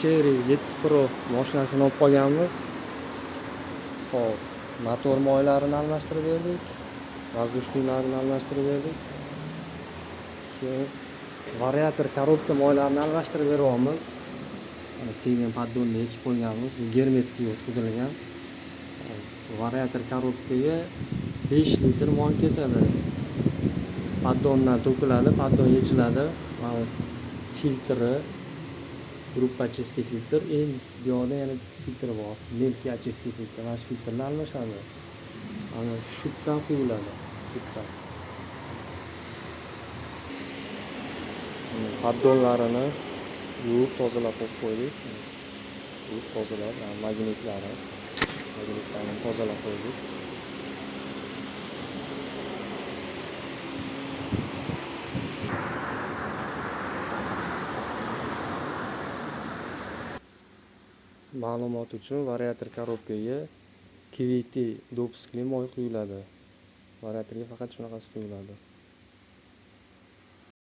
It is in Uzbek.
Chery 7 Pro mashinasini olib qolganmiz. Xo'p, motor moylarini almashtirib berdik, воздушныйlarini almashtirib berdik. Keyin variator korobka moylarini almashtirib beryapmiz. Mana tegin poddonni yechib qo'yganmiz. Bu germetikga o'tkazilgan. Variator korobkaga 5 litr moy ketadi. Poddondan to'kiladi, poddon yechiladi. Mana filtri, группа очистки filtr, endi bu yoqda yana bitta filtr bor. Мелкий очистки filtr. Mana shu filtrlar almashadi. Mana shubdan quyiladi, shubdan. Poddonlarini yuvib tozalab qo'yib qo'ydik. Yuvib tozalab, mana magnitlari, magnitlarni tozalab qo'ydik. Ma'lumot uchun variator korobkaga QVT dopuskli moy quyiladi. Variatorga faqat shunaqasi quyiladi.